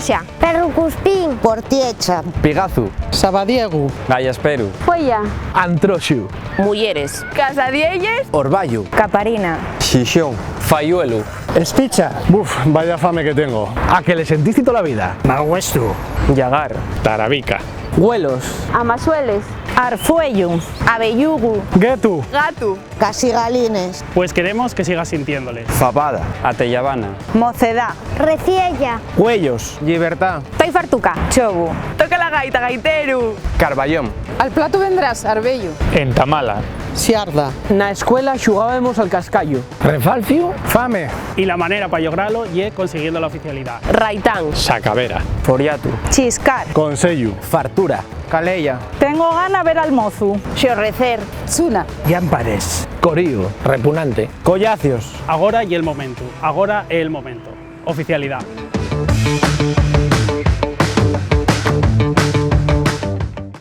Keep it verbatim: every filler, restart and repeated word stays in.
Xa. Perrucuspín. Portiecha. Pigazu. Sabadiegu. Gayasperu. Fueya. Antroxu. Muyeres. Casadielles. Orbayu. Caparina. Xixón. Fayuelu. Espicha. Buf, vaya fame que tengo. A que le sentisti tola vida. Maguestu. Llagar. Tarabica. Güelos. Amasueles. Arfueyu. Abeyugu. Guetu. Gatu. Casigalines. Pues queremos que sigas sintiéndole. Fabada. Ateyabana. Mocedá. Reciella. Güeyos. Llibertá. Toi fartuca. Chobu. Toca la gaita, gaiteru. Carbayón. Al platu vendrás, Arbeyu. Entamala. Siarda. Na escuela xugábemos al cascayu. Refalciu. Fame. Y la manera pa llogralo ye consiguiendo la oficialidá. Raitán. Sacavera. Foriatu. Chiscar. Consellu. Fartura. Caleya. Tengo gana ver al mozu. Xorrecer. Suna. Llámpares. Corío. Repunante. Collacios. Agora ye'l momentu. Agora ye'l momentu. Oficialidá.